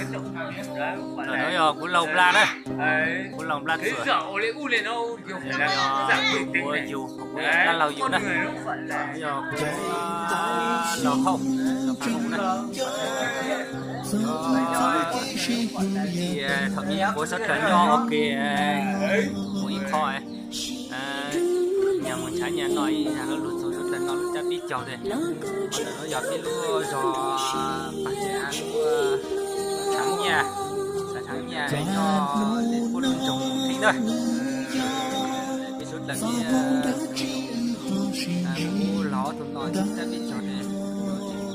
Ntawm no yog kuv laug npla na, kuv laug npla txuas, kuv yug, kuv dab laug yug na, yog kuv laug hauj, laug hauj na. Thaum ub kuv sawv daws nyob ua ke mus ib qho, nyias mus ntshav nyias noj ib zag lub lug txug sawv daws noj lub cab pib caug tes. Qhov ntawm no yog peb lub zog Paj Tsev Av lub tshav nyiaj, xav tshav nyiaj noj pub lub nroog heev na. Peb sawv daws kuj laug ob tug noj cab pib caug tes,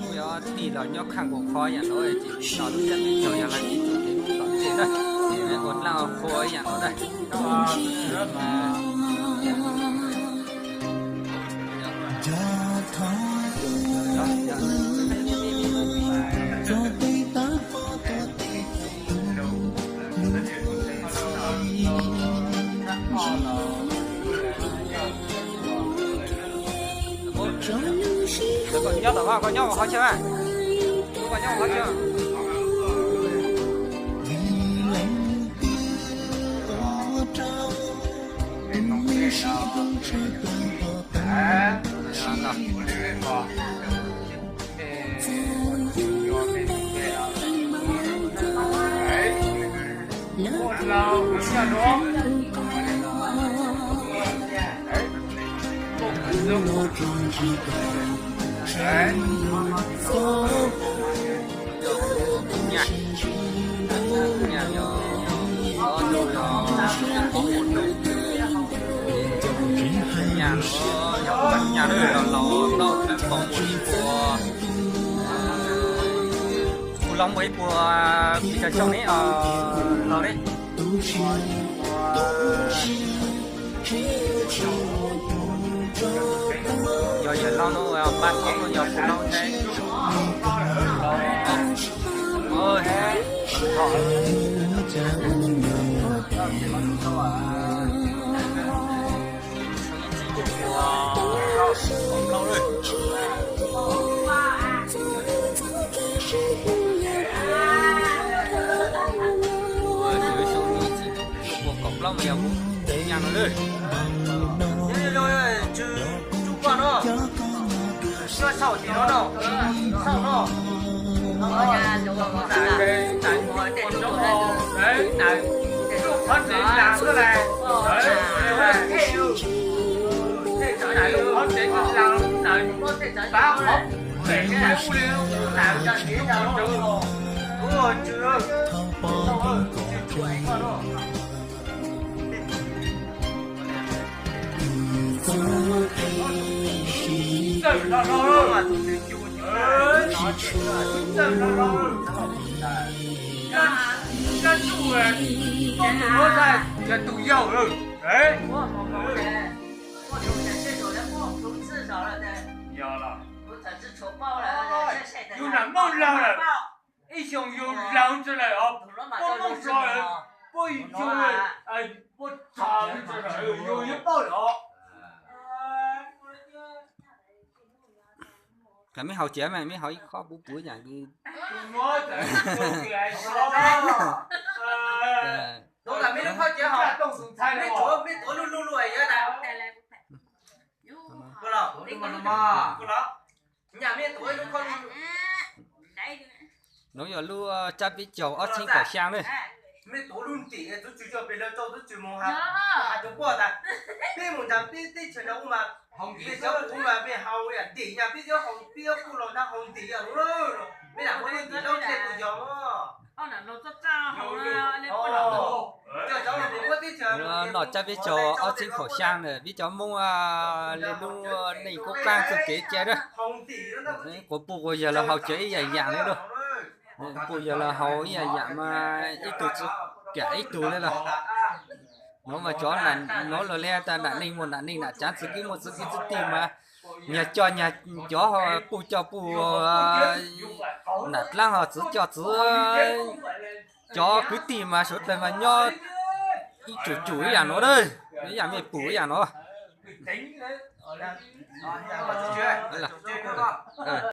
kuj yog tij laug nyob khaj nkaus qhov yam no ces noj lub cab pib caug yog lawv ib txoj kev mub tom ntej na, ua dlaab ua qhua ib yam no na. Koj nyob tom, koj nyob qhov chaw, koj nyob qhov chaw. Kuv laug muaj ib puas pis cov xyoo ne, laug ne. Yog yawm laug no, pab xov no yog kuv laug ntag. Kaum plaub mas yog kuv nyaj no lawm. Tsuj koj no, koj sau tim no no, sau no. Qhov tsev las xwb las. Tej qhov tsev las, tav qhov pem ub li, nas cov tsev cov. Ua tsw, tsw tsuam koj no. Txawj hlo hlo, txawj hlo hlo. Kab tsuj, kab tsuj, yog tus yau lawm. Yog los, yus nam Moob Laug lawm, ib xyoo yus laug ntawd lawm os, puab Moob Suav lawm, puab yus, puab txog ntawd lawm yus yuav paub lawm os. Meb haus tsev mas meb haus ib khob puv puv yam li. Nuav yog lub tsab peb caug ob txhiab kaum xyaa na. Noj tsab peb caug ob txhiab kaum xyaa na, peb cov Moob le lub neej qub qaab txuj kev ca na. Quas puj quas yawg los haus cawv ib yaam yaam le lauj. Puj yawg los haus ib yaam yaam mas ib tug tsi kam ib tug le los. Nuav mas cov, nuav los le tas nam neeg muaj nam neeg, nam tsav txiv kwv muaj txiv kwv txwv tij mas, nyag coj nyag cov, puj coj puj, nam dlaab ho txiv coj txiv, cov kwv tij mas suav dlawg mas nyob ib cum cum ib yaam nuav, ib yaam mej pum ib yaam nuav. Ua li,